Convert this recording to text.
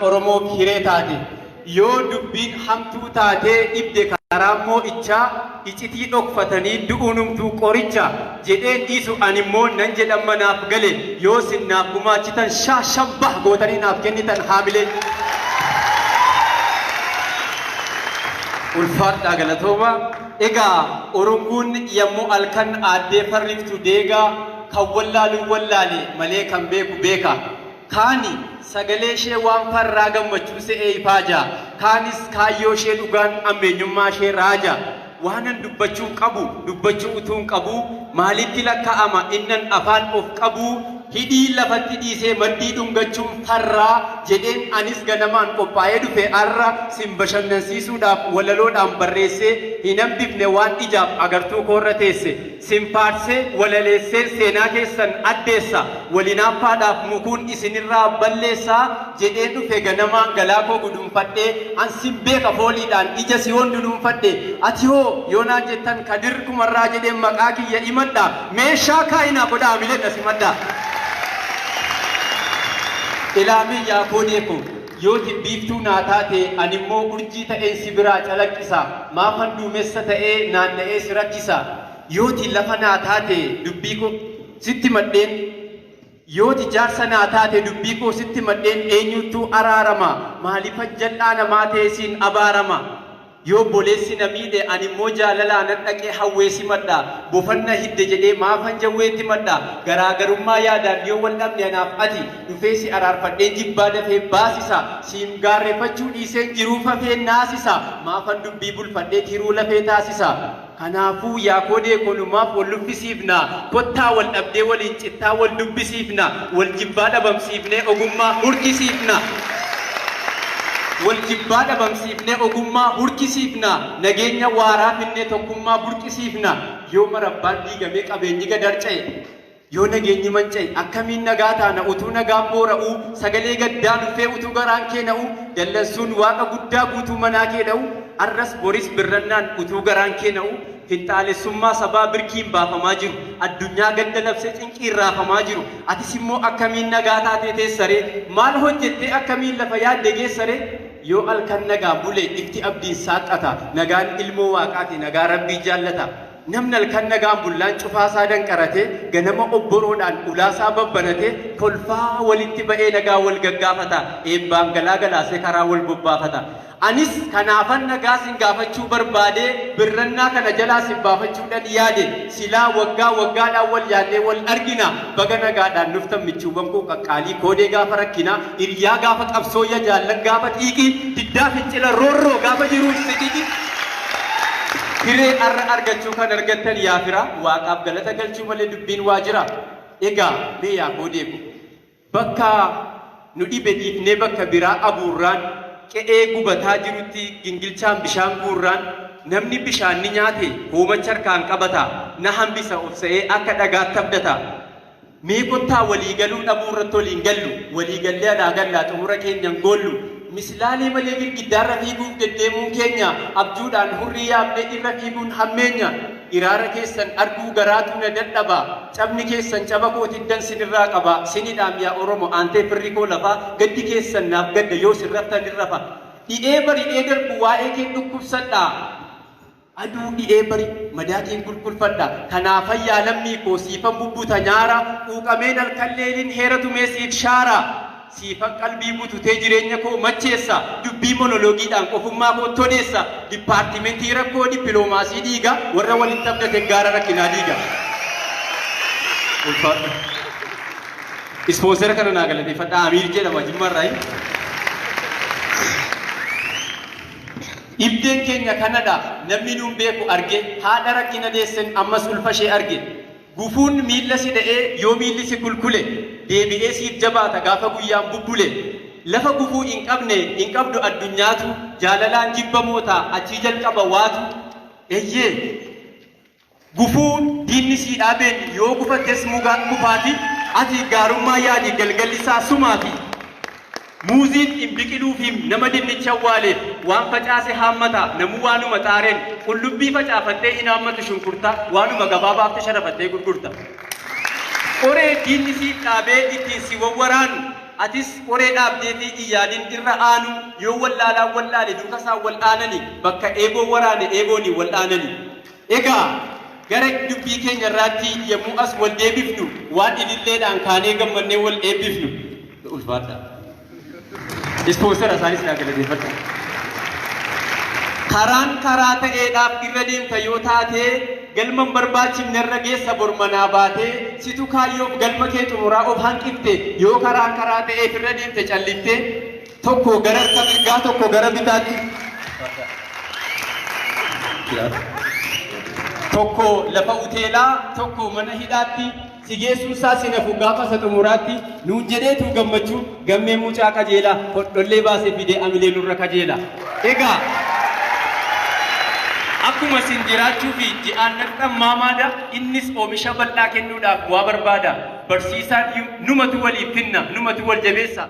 Oromoof hiree taate. Yoo dubbiin hamtuu taatee dhibde karaa moo'ichaa, icitii dhokfatanii du'uunumtuu qoricha. Jedheen dhiisu animmoo nan jedhamma naaf gale, yoo sin naaf gumaachitan shaa shambah gootanii naaf kennitan haamilee. Ulfaadhaa, galatooma. Egaa Orunguun yommuu halkan aaddee farriftu deegaa, kan wallaaluu wallaale malee kan beeku beeka. Kaani sagalee ishee waan farraa gammachuu se'ee ifaaja. Kaanis kaayyoo ishee dhugaan ammeenyummaa ishee raaja. Waanan dubbachuu qabu dubbachuu utuun qabu, maalitti lakkaa'ama innan afaan of qabu? Hidhii lafatti dhiisee maddii dhungachuun farraa jedheen anis ganamaan qophaa'ee dhufe arra sin bashannansiisuudhaaf walaloodhaan barreessee hin hambifne waan ijaaf agartuu koorra teesse. Sin faarsee walaleesseen seenaa keessan addeessa, walinaaffaadhaaf mukuun isinirraa balleessa jedhee dhufe ganamaan galaa koo gudunfadhee. An sin beeka, fooliidhaan ija siyoon dunuunfadhe. Ati hoo yoo naan jettan, Kadir Kumarraa jedheen maqaa kiyya himadha. Meeshaa kaayinaa godhaa, hamileen na simadha. Ilaamee yaa koodee koo, yooti biiftuu naa taate, animmoo urjii ta'een si biraa calaqqisa. Maafan duumessa ta'ee naanna'ee si rakkisa? Yooti lafa naa taate dubbii koo sitti madheen, yooti jaarsa naa taate dubbii koo sitti madheen eenyuttuu araarama? Maaliifan jal'aa namaa ta'e siin abaarama? Yoo obboleessi na miidhe, animmoo jaalalaa nan dhaqee hawwee simadha. Bofan na hidde jedhee maafan jawweetti madha? Garaagarummaa yaadaan yoo wal dhabne anaaf ati, dhufee si araarfadheen jibbaa dafee baasisa. Siin gaarreeffachuu dhiiseen jiruu fafee naasisa. Maafan dubbii bulfadhee tiruu lafee taasisa? Kanaafuu yaa koodee koo, numaaf wal luffisiifna? Kottaa wal dhabdee waliin cittaa wal dubbisiifna. Wal jibbaa dhabamsiifnee ogummaa hurkisiifna. Wal jibbaa dhabamsiifnee ogummaa hurkisiifna. Nageenya waaraa finnee tokkummaa burqisiifna. Yoo marabbaan diigamee qabeenyi gad harca'e, yoo nageenyi manca'e, akkamiin nagaa taana utuu nagaan boora'uu, sagalee gaddaa nuffee utuu garaan kee na'u, dallansuun waaqa guddaa guutuu manaa kee dha'u, arras boris birrannaan utuu garaan kee na'u, finxaalessummaa sabaa birkiin baafamaa jiru, addunyaa gadda labsee cinqiin raafamaa jiru, atis immoo akkamiin nagaa taatee teessaree? Maal hojjettee akkamiin lafa yaadde geessaree? Yoo halkan nagaan bule ifti abdiin saaqqata. Nagaan ilmoo waaqaati, nagaa rabbii jaallata. Namni halkan nagaan bullaan cufaasaa danqaratee, ganama obboroodhaan ulaasaa babbanatee, kolfaa walitti ba'ee nagaa wal gaggaafata. Eebbaan galaa galaasee karaa wal bobbaafata. Anis kanaafan nagaa sin gaafachuu barbaade, birrannaa kana jalaa sin baafachuudhaan yaade. Silaa waggaa waggaadhaan wal yaadnee wal argina. Baga nagaadhaan nuftan, michuuwwan koo qaqqaalii, koodee gaafa rakkinaa, hiriyaa gaafa qabsooyya, jaallan gaafa xiiqii, diddaa fincila roorroo gaafa jiruu siqiqi. Hiree arra argachuu kan argattan yaa fira, waaqaaf galata galchuu malee dubbiin waa jira. Egaa mee yaa koodee ko, bakka nu dhibe dhiifnee bakka biraa abuurraan, qe'ee gubataa jirutti gingilchaan bishaan guurraan, namni bishaan ni nyaate hoomacha harkaan qabata, na hambisa of se'ee akka dhagaatti abdata. Mee kottaa walii galuu dhabuu irratti waliin gallu, walii gallee alaa gallaa xumura keenyan goollu. Mislaalee malee girgiddaarra fiiguuf deddeemuun keenya, abjuudhaan hurrii yaabnee irra fiiguun hammeenya. Iraara keessan arguu garaatu na dadhaba, cabni keessan caba kootiddan sinirraa qaba. Sinidhaam yaa Oromo aantee firri koo lafaa, gaddi keessan naaf gadda, yoo sin raftan hin rafa. Dhi'ee bari'ee darbu waa'ee keen dhukkubsadha. Aduu dhi'ee bari madaatiin kulkulfadha. Kanaafan yaa lammii koo siifan bubbuta nyaara, quuqameen halkan leeliin heera tumee siif shaara. Siifan qalbii bututee jireenya koo macheessa, dubbii monoloogiidhaan qofummaa koo todeessa. Dipaartimentii rakkoo dippiloomaasii dhiiga, warra walitti abdate gaara rakkinaa diiga. Ulfaadhu. Ispoonsera kana naa galateeffadha. Amiir jedhama, Jimmaarraayi. Dhibdeen keenya kanadha, namni nuun beeku arge, haadha rakkina deessen ammas ulfa ishee arge. Gufuun miilla si dha'ee yoo miilli si kulkule, deebi'ee siif jabaata gaafa guyyaan bubbule. Lafa gufuu hin qabne hin qabdu addunyaatu, jaalalaan jibba moota achii jalqaba waatu. Eyyee! Gufuu diinni sii dhaabeen yoo gufattes muga kufaati, ati gaarummaa yaadi, galgalli isaa sumaafi. Muuziin hin biqiluufiim nama dinnicha awwaaleef, waan facaase haammata namuu waanuma xaareen. Qullubbii facaafattee hin haammatu shunkurta, waanuma gabaa baafte sharafattee gurgurta. Qoree diinni siif dhaabee ittiin si wawwaraanu, Atis qoree dhaabdee fi iyyaadin irra aanu yoo wallaalaan wallaale duuka isaan wal aanani bakka eeboo waraane eebooni wal aanani. Egaa gara dubbii keenya irraatti yommuu as wal deebifnu waan ililleedhaan kaanee gammannee wal eebbifnu. Ulfaadha. Ispoonsara isaanis naa galateeffadha. Karaan karaa ta'eedhaaf irra deemta yoo taate galma hin barbaachifne irra geessa bor manaa baatee situ kaayyoof galma kee xumuraa of hanqifte yoo karaan karaa ta'eef irra deemte callifte tokko gara harka mirgaa tokko gara bitaatti. Tokko lafa uteelaa tokko mana hidhaatti si geessuun isaa si nafu gaafa isa xumuraatti nuun jedheetu gammachuu gammee mucaa kajeelaa hodhollee baasee fidee amilee nurra kajeela. Egaa akkuma isin jiraachuu fi ji'aan naqxan maamaadha innis oomisha bal'aa kennuudhaaf waa barbaada. Barsiisaan numatu waliif finna numatu wal jabeessa.